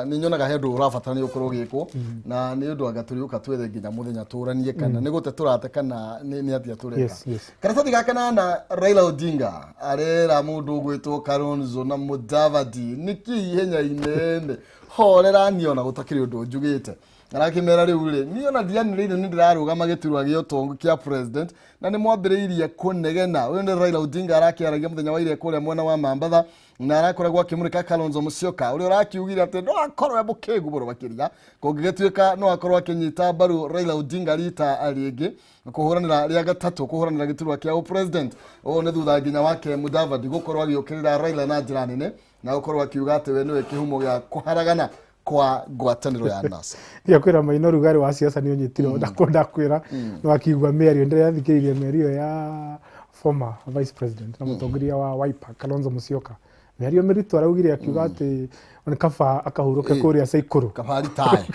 nĩ nyonaga he ũndũ ũrabatara nĩ ũkorwo ũgĩkwo, na nĩ ũndũ anga tũrĩũka twethe nginya mũthenya tũranie kana nĩ gũte tũrate kana nĩ atĩa tũreka. Karatathi ga kanana, Raila Odinga arera mũndũ ũgwĩtwo Kalonzo na Mudavadi nĩkĩ ihenya inene. Horera, niĩ ona gũtakĩrĩ ũndũ njugĩte. Arakĩmera rĩu rĩ, niĩ ona ndianĩrĩire nĩ ndĩrarũgama gĩturwa gĩa ũtongu kĩa president na nĩ mwambĩrĩirie kũnegena. Ũyũ nĩ Raila Odinga arakĩaragia mũthenya wa ira kũrĩa mwena wa Mambatha, na arakoragwo akĩmũrĩka Kalonzo Musyoka ũrĩa ũrakiugire atĩ no akorwo e mũkĩgu mũno makĩria kũngĩgĩtuĩka no akorwo akĩnyita mbaru Raila Odinga rita rĩngĩ kũhũranĩra rĩa gatatũ kũhũranĩra gĩturwa kĩa ũpresident. Ũũ nĩ thutha nginya wake Mudavadi gũkorwo agĩũkĩrĩra Raila na njĩra nene na gũkorwo akiuga atĩ we nĩwe kĩhumo gĩa kũharagana kwa ngwatanĩro ya NASA. Ndiakwĩra Maina, ũrugarĩ wa siasa nĩ ũnyitire. Ndakwĩra nĩ wakiigua mĩario, ndĩrathikĩrĩirie mĩario ya former vice president na mũtongoria wa Wiper Kalonzo Musyoka, mĩario mĩritũ araugire, akiuga atĩ nĩ kaba akahurũke kũrĩa Caikũrũ kaba ritae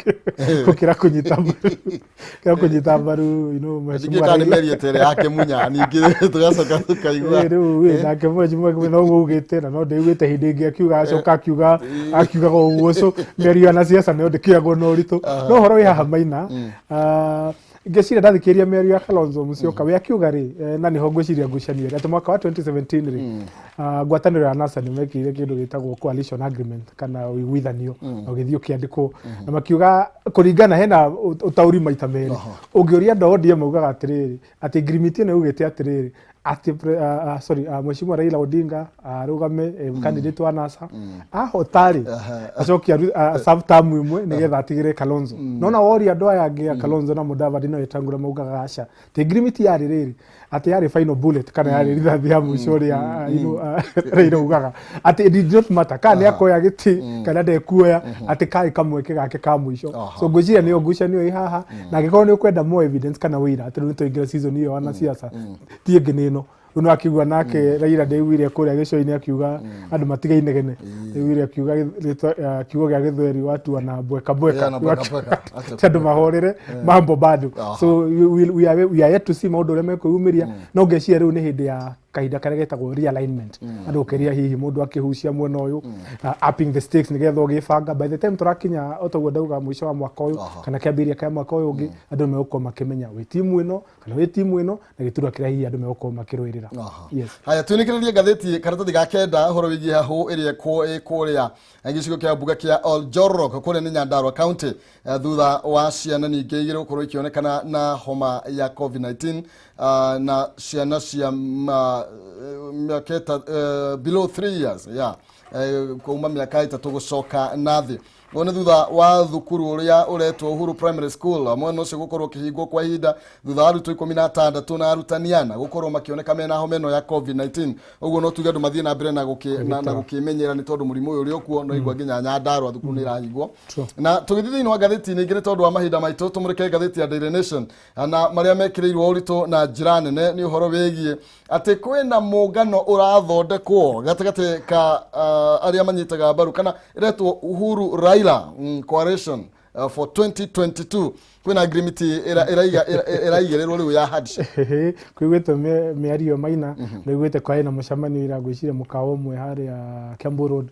gũkĩra kũnyita mbaru Ningĩ mheshimiwa kana nĩ Raila. mĩario ta ĩrĩa ya Kĩmunya, ningĩ tũgacoka tũkaigua. Rĩu ĩ, nake mheshimiwa Kĩmunya noguo augĩte, na no ndĩiguĩte hĩndĩ ĩngĩ akiuga, acoka akiuga akiugaga ũguo. So mĩario ya siasa nayo ndĩkĩoyagwo na ũritũ, no ũhoro wĩ haha Maina, ngĩciria ndathikĩrĩria mĩario ya Kalonzo Musyoka, we akiuga rĩ, na nĩho ngwĩciria ngucanio ĩrĩ, atĩ mwaka wa 2017 rĩ, ngwatanĩro ya NASA nĩ mekĩire kĩndũ gĩtagwo coalition agreement kana ũiguithanio, na ũgĩthiĩ ũkĩandĩkwo na makiuga kũringana hena ũtaũri maita merĩ. Ũngĩũria andũ a ODM maugaga atĩrĩrĩ, atĩ ngirimiti ĩno yugĩte atĩrĩrĩ, atĩ sorry, mheshimiwa Raila Odinga arũgame candidate wa NASA, ahota rĩ, acoke serve term ĩmwe nĩgetha atigĩre Kalonzo. No na woria andũ aya angĩ a Kalonzo na Mudavadi na Wetangula maugaga aca, ti ngirimiti yarĩ rĩrĩ, atĩ yarĩ final bullet kana yarĩ rithathi ya mũico ũrĩa Raila ugaga atĩ it did not matter kana nĩ akoya gĩtĩ kana ndekuoya, atĩ karĩ kamweke gake ka mũico. So ngwĩciria nĩyo ngucanio ĩ haha, na angĩkorwo nĩ ũkwenda more evidence kana ũira atĩ rĩu nĩ twaingĩra season ĩyo ya siasa, ti ĩngĩ nĩ ĩno. Rĩu no akiuga nake Raila, ndĩiguire kũrĩa gĩcũa-inĩ akiuga andũ matige inegene. Ndĩiguire akiuga kiugo gĩa gĩthweri, watu wana bweka bweka. Yeah, na bweka bweka. Acha. Ti andũ mahorere mambo bado. So we are yet to see maũndũ ũrĩa mekwĩyumĩria, no ngeciria rĩu nĩ hĩndĩ ya kahinda karĩa getagwo realignment, andũ gũkĩria hihi mũndũ akĩhucia mwena ũyũ, upping the stakes nĩgetha ũgĩbanga by the time tũrakinya o toguo ndauga mũico wa mwaka ũyũ kana kĩambĩrĩria kĩa mwaka ũyũ ũngĩ, andũ nĩ megũkorwo makĩmenya wĩ timu ĩno kana wĩ timu ĩno na gĩturwa kĩrĩa hihi andũ megũkorwo makĩrũĩrĩra. Yes. Haya, twinĩkĩrĩrie ngathĩti karatathi ga kenda ũhoro wĩgiĩ hahũ ĩrĩa ĩ kũrĩa gĩcigo kĩa mbunge kĩa Oljorok kũrĩa nĩ Nyandarua County, thutha wa ciana ningĩ igĩrĩ gũkorwo ikĩonekana na homa ya COVID-19, na ciana cia mĩaka below 3 years, yeah, kuma mĩaka 3 gũcoka na thĩ. Ũyũ nĩ thutha wa thukuru ũrĩa ũretwo Uhuru Primary School mwena ũcio gũkorwo ũkĩhingwo kwa ihinda thutha wa arutwo 16 na arutani 4 gũkorwo makĩoneka mena homa ĩno ya COVID-19. Ũguo no tuge andũ mathiĩ na mbere na gũkĩmenyera nĩ tondũ mũrimũ ũyũ ũrĩ okuo, no igua nginya Nyandarua thukuru nĩ irahingwo. Na tũgĩthiĩ thĩinĩ wa ngathĩti ningĩ, nĩ tondũ wa mahinda maitũ, tũmũrĩke ngathĩti ya Daily Nation, na marĩa mekĩrĩirwo ũritũ na njĩra nene nĩ ũhoro wĩgiĩ atĩ kwĩna mũngano ũrathondekwo gatagatĩ ka arĩa manyitaga mbaru kana ĩretwo Uhuru Raila coalition for 2022. Kwĩna agreement ĩraigĩrĩrwo rĩu ya handshake. Kuiguĩte mĩario Maina, ndaiguĩte kwarĩ na mũcemanio ira, ngwĩciria mũkawa ũmwe harĩa Kiambu Road,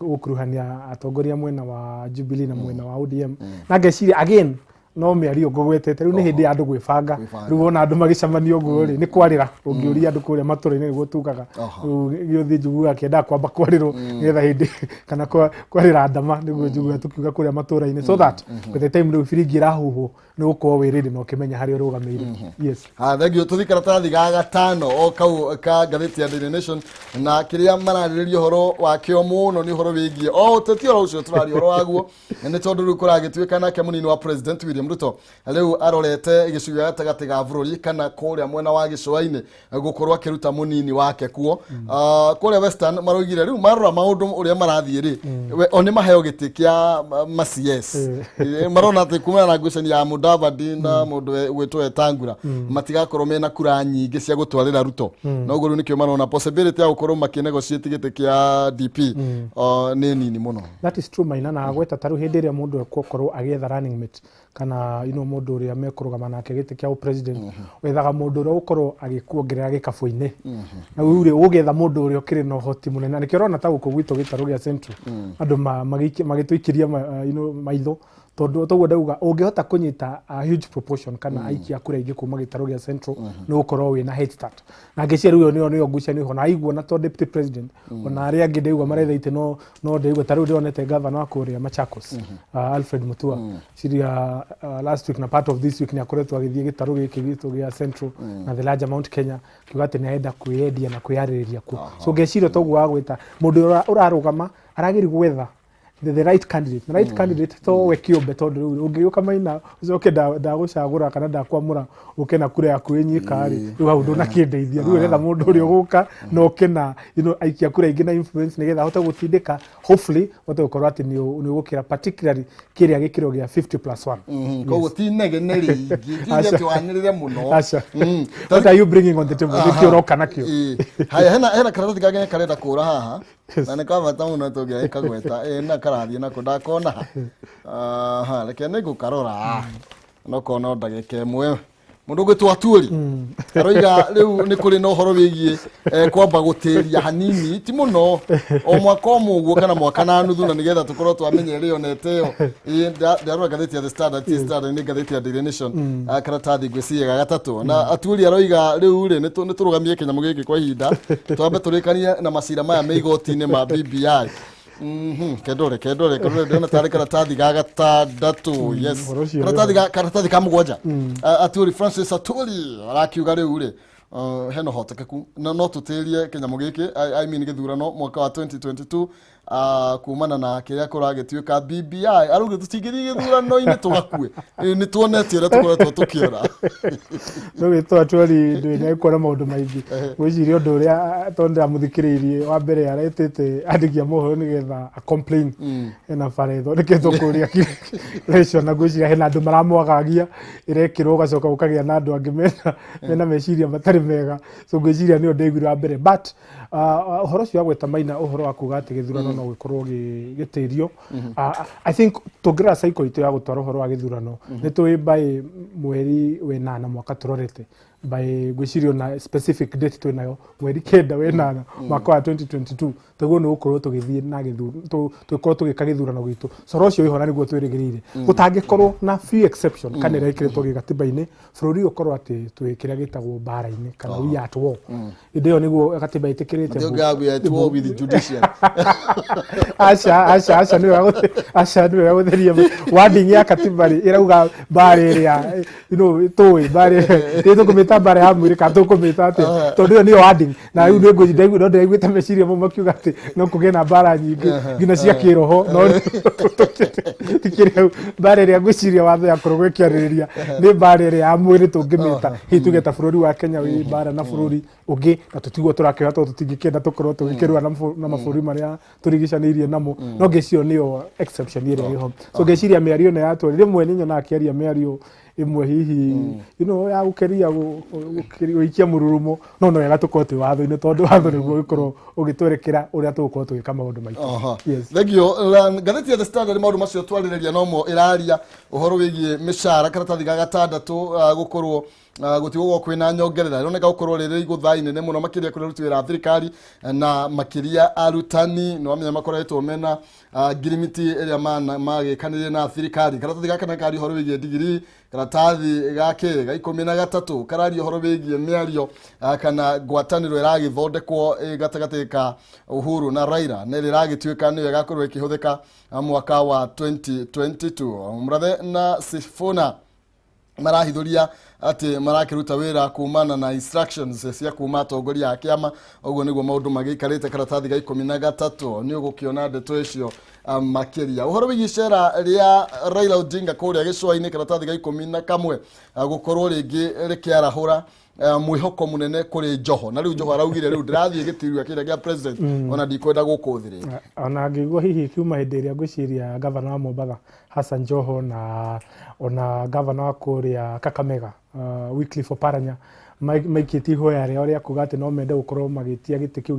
gũkuruhania atongoria mwena wa Jubilee na mwena wa ODM, na ngeciria again no mĩario ngũgwetete, rĩu nĩ hĩndĩ ya andũ gwĩbanga. Gwĩbanga. Rĩu wona andũ magĩcemania ũguo rĩ, nĩ kwarĩra ũngĩũria andũ kũrĩa matũra-inĩ nĩguo tugaga. Rĩu gĩũthiĩ njiguaga kĩendaga kwamba kwarĩrwo nĩgetha hĩndĩ kana kwarĩra ndama nĩguo njiguaga tũkiuga kũrĩa matũra-inĩ, so that by the time rĩu biringi ĩrahuhwo nĩ gũkorwo wĩ ready na ũkĩmenya harĩa ũrũgamĩire. Yes. Ah, thank you. Tũthiĩ karatathi ga gatano o kau ka ngathĩti ya Daily Nation, na kĩrĩa mararĩrĩria ũhoro wakĩo mũno nĩ ũhoro wĩgiĩ o ũteti oro ũcio tũraria ũhoro waguo, nĩ tondũ rĩu kũragĩtuĩka nake mũnini wa president William Ruto rĩu arorete gĩcigo gĩa gatagatĩ ga bũrũri kana kũrĩa mwena wa gĩcũa-inĩ gũkorwo akĩruta mũnini wake kuo. Kũrĩa Western maroigire rĩu marora maũndũ ũrĩa marathiĩ rĩ, o nĩ maheo gĩtĩ kĩa ma CS. Marona atĩ kumana na ngucanio ya Mudavadi na mũndũ gwĩtwo Wetangula matigakorwo mena kura nyingĩ cia gũtwarĩra Ruto, na ũguo rĩu nĩkĩo marona possibility ya gũkorwo makĩnegotiate gĩtĩ kĩa DP nĩ nini mũno. That is true, Maina, na gweta tarĩu hĩndĩ ĩrĩa mũndũ ekũkorwo agĩetha running mate kana mũndũ ũrĩa mekũrũgama nake gĩtĩ kĩa president, wethaga mũndũ ũrĩa ũgũkorwo agĩkuongerera gĩkabũ-inĩ, na rĩu rĩ ũgĩetha mũndũ ũrĩa ũkĩrĩ na ũhoti mũnene, na nĩkĩo ũrona ta gũkũ gwitũ gĩtarũ gĩa Central andũ magĩtũikĩria maitho. Tondũ toguo ndauga, ũngĩhota kũnyita a huge proportion kana aikia kura aingĩ kuma gĩtarũ gĩa Central, nĩ ũgũkorwo wĩna head start. Na ngĩciria rĩu ĩyo nĩyo ngucanio ho. Na aigua na to deputy president, ona arĩa angĩ ndaigua maretha itĩ, no ndaigua ta rĩu ndĩronete gavana wa kũrĩa Machakos, Alfred Mutua, ciria last week na part of this week nĩ akoretwo agĩthiĩ gĩtarũ gĩkĩ gitũ gĩa Central na the larger Mount Kenya, kiuga atĩ nĩ arenda kwĩyendia na kwĩyarĩrĩria kuo. So ngeciria toguo wa gwĩta mũndũ ũrĩa ũrarũgama aragĩri gwetha the right candidate, the right candidate to we kĩũmbe, tondũ rĩu ũngĩũka Maina ũcoke ndagũcagũra kana ndakwamũra ũke na kura yaku ĩnyika rĩ, rĩu hau ndũnakĩndeithia. Rĩu ũretha mũndũ ũrĩa ũgũka na ũke na aikia kura ingĩ na influence, nĩgetha ahote gũtindĩka, hopefully hote gũkorwo atĩ nĩ ũgũkĩra, particularly kĩrĩa gĩkĩro gĩa 50 plus 1. Koguo ti negene rĩingĩ, ti Aca. atĩ wanĩrĩre mũno. Aca. What are you bringing on the table? Nĩkĩ ũroka nakĩo? Ĩĩ. Haya, hena karatathi kangĩ karenda kũra haha na nĩ ka bata mũno tũngĩgĩkagweta. Ĩ na karathiĩ nako ndakona. Aha, reke nĩ ngũkarora no kona o ndagĩka ĩmwe. Mũndũ ũgwĩtwo Atuĩri aroiga rĩu nĩ kũrĩ na ũhoro wĩgiĩ kwamba gũtĩria hanini, ti mũno, o mwaka ũmwe ũguo kana mwaka na nuthu, na nĩgetha tũkorwo twamenya ĩrĩa onete ĩyo. Ĩĩ, ndarora ngathĩti ya The Standard, ti Standard, nĩ ngathĩti ya Daily Nation. Karatathi ngwĩciria ga gatatũ, na Atuĩri aroiga rĩu rĩ nĩ tũrũgamie kĩnyamũ gĩkĩ kwa ihinda, twambe tũrĩkanie na macira maya me igoti-inĩ ma BBI. Kendore, ndĩrona tarĩ karatathi ga gatandatũ, yes. Ũhoro ũcio. Karatathi ka mũgwanja. Aturi, Francis Aturi arakiuga rĩu rĩ hena ũhotekeku no tũtĩrie kĩnyamũ gĩkĩ, I mean gĩthurano mwaka wa 2022, kumana na kĩrĩa kũragĩtuĩka BBI. Arauga tũtingĩthiĩ gĩthurano-inĩ tũgakue. Nĩ tuonete ũrĩa tũkoretwo tũkĩora. No gwĩtwo Atwari ndwĩ nĩ kuona maũndũ maingĩ. Ngwĩciria ũndũ ũrĩa, tondũ ndĩramũthikĩrĩirie wa mbere, aretĩte andĩki a mohoro nĩgetha a complain hena bara ĩthondeketwo kũrĩa Lesion, na ngwĩciria hena andũ maramwagagia ĩrekĩrwo, ũgacoka ũkagĩa na andũ angĩ mena meciria matarĩ mega. So ngwĩciria nĩyo ndaiguire wa mbere. But ũhoro ũcio wa gweta Maina, ũhoro wa kuga atĩ gĩthurano no gĩkorwo gĩtĩrio, I think tũngĩrora cycle itũ ya gũtwara ũhoro wa gĩthurano, nĩ tũĩ by mweri wenana mwaka tũrorete, by ngwĩciria ona specific date twĩnayo, mweri 9 wenana mwaka wa 2022, tũguo nĩ gũkorwo tũgĩthiĩ na gĩthurano, tũgĩkorwo tũgĩka gĩthurano gitũ. So ũhoro ũcio wĩho na nĩguo twĩrĩgĩrĩire, gũtangĩkorwo na few exception kana ĩrĩa ĩkĩrĩtwo gĩgatiba-inĩ, bũrũri ũyũ ũkorwo atĩ twĩ kĩrĩa gĩtagwo mbara-inĩ kana we are at war. Hĩndĩ ĩyo nĩguo gatiba ĩtĩkĩrĩte. Matioga we are at war with the judiciary. Aca, aca, aca, aca, nĩ wega gũtheria wording ya katiba rĩ ĩrauga mbara ĩrĩa tũĩ mbara ĩ tũkũmĩta mbara ya mwĩrĩ kana tũkũmĩta atĩa, tondũ ĩyo nĩyo wording. Na rĩu nĩ ngwĩciria no ndĩraiguĩte meciria mau makiuga atĩ no kũgĩe na mbara nyingĩ nginya cia kĩroho, no tikĩrĩ hau. Mbara ĩrĩa ngwĩciria watho yakoragwo ĩkĩarĩrĩria nĩ mbara ĩrĩa ya mwĩrĩ tũngĩmĩta, hihi tuge ta bũrũri wa Kenya wĩ mbara na bũrũri ũngĩ, na tũtiguo tũrakĩoya tondũ tũtingĩkĩenda tũkorwo tũgĩkĩrũa na mabũrũri marĩa tũrigicanĩirie namo. No ngĩciria nĩyo exception ĩrĩa ĩho. So ngĩciria mĩario ĩno ya Atwari, rĩmwe nĩ nyonaga akĩaria mĩario ĩmwe hihi ya gũkĩria gũikia mũrurumo, no wega tũkorwo twĩ watho-inĩ, tondũ watho nĩguo ũgĩkorwo ũgĩtwerekera ũrĩa tũgũkorwo tũgĩka maũndũ maitũ. Yes. Thank you. Ngathĩti ya The Standard, maũndũ macio twarĩrĩria nomo ĩraria ũhoro wĩgiĩ mĩcara, karatathi ga gatandatũ, gũkorwo gũtigũkorwo kwĩna nyongerera, ĩroneka gũkorwo rĩrĩ igũtha inene mũno makĩria kũrĩ aruti wĩra a thirikari na makĩria arutani. Nĩ wamenya makoretwo mena ngirimiti ĩrĩa magĩkanĩire na thirikari. Karatathi gaka na karia ũhoro wĩgiĩ ndigiri. Karatathi ga kerĩ ga 13 kararia ũhoro wĩgiĩ mĩario, kana ngwatanĩro ĩragĩthondekwo gatagatĩ ka Uhuru na Raila, na ĩrĩa ĩragĩtuĩka nĩyo ĩgakorwo ĩkĩhũthĩka mwaka wa 2022. Mũrathe na Sifuna marahithũria atĩ marakĩruta wĩra kumana na instructions cia kuma atongoria a kĩama. Ũguo nĩguo maũndũ magĩikarĩte. Karatathi ga 13 nĩ ũgũkĩona ndeto icio makĩria. Ũhoro wĩgiĩ icera rĩa Raila Odinga kũrĩa gĩcũa-inĩ, karatathi ga 11, gũkorwo rĩngĩ rĩkĩarahũra mwĩhoko mũnene kũrĩ Joho, na rĩu Joho araugire rĩu ndĩrathiĩ gĩtirua kĩrĩa gĩa president, ona ndikwenda gũkũ thĩ rĩngĩ. Ona ngĩigua hihi kiuma hĩndĩ ĩrĩa ngwĩciria gavana wa Mombatha Hassan Joho na ona gavana wa kũrĩa Kakamega Wycliffe Oparanya maikĩtie ihoya rĩao rĩa kuga atĩ no mende gũkorwo magĩtia gĩtĩ kĩu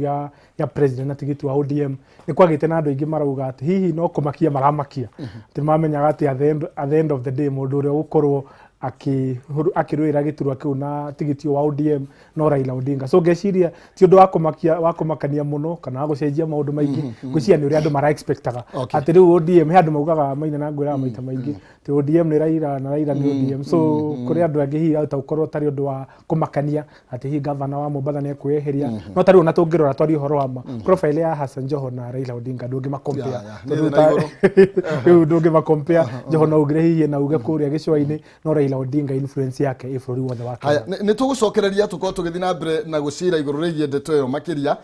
gĩa president na tigiti wa ODM, nĩ kwagĩte na andũ aingĩ marauga atĩ hihi no kũmakia maramakia, atĩ mamenyaga atĩ at the end of the day mũndũ ũrĩa ũgũkorwo Akĩrũĩra gĩturwa kĩu na tigiti wa ODM no Raila Odinga. So ngeciria ti ũndũ wa kũmakia, wa kũmakania mũno kana wa gũcenjia maũndũ maingĩ. Ngwĩciria nĩ ũrĩa andũ mara expectaga atĩ rĩu ODM, he andũ maugaga maina na ngwĩraga maita maingĩ atĩ ODM nĩ Raila na Raila nĩ ODM. So kũrĩ andũ angĩ hihi ahota gũkorwo ũtarĩ ũndũ wa kũmakania atĩ hihi gavana wa Mombatha nĩ ekwĩyeheria, no tarĩu ona tũngĩrora twarie ũhoro wa ma, profile ya Hassan Joho na Raila Odinga ndũngĩma compare. Nĩ Tondũ thĩ na igũrũ. Rĩu ndũngĩma compare. Joho no ugire hihi na uge kũrĩa gĩcũa-inĩ, no Raila Odinga influence yake ĩ bũrũri wothe wa Kenya. Haya, nĩ tũgũcokereria tũkorwo tũgĩthiĩ na mbere na gũcira igũrũ rĩgiĩ ndeto ĩyo makĩria.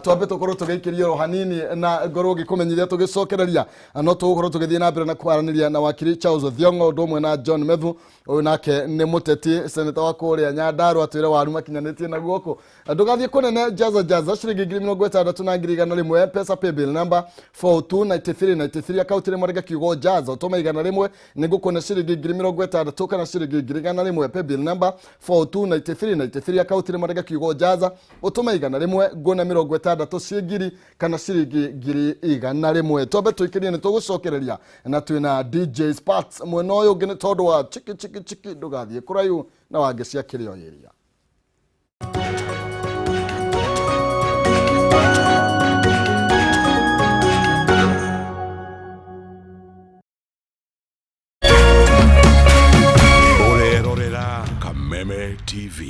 Twambe tũkorwo tũgĩikĩria oro hanini na ngorwo ngĩkũmenyithia tũgĩcokereria. No tũgũkorwo tũgĩthiĩ na mbere na kwaranĩria na wakiri Charles Thiong'o ũndũ ũmwe na John Methu. Ũyũ nake nĩ mũteti seneta wa kũrĩa Nyandarua, twĩre waru makinyanĩtie na guoko. Ndũgathiĩ kũnene. Jaza jaza ciringi 60,000 na 100,000, Mpesa paybill number 429393, akaunti rĩmwe rĩga kiugo jaza, ũtũme 100, nĩ ngũkuona ciringi 60,000 kana ciringi 100,000. Paybill number 429393, akaunti rĩmwe rĩga kiugo jaza, ũtũme 100, nguona 60 ciĩ ngiri kana ciringi 100,000. Twambe tũikĩrie, nĩ tũgũcokereria na twĩna DJ Sparks mwena ũyũ ũngĩ nĩ tondũ wa chiki chiki chiki. Ndũgathiĩ kũraihu na wangĩ cia kĩrĩo ĩria. Ũrerorera Kameme TV.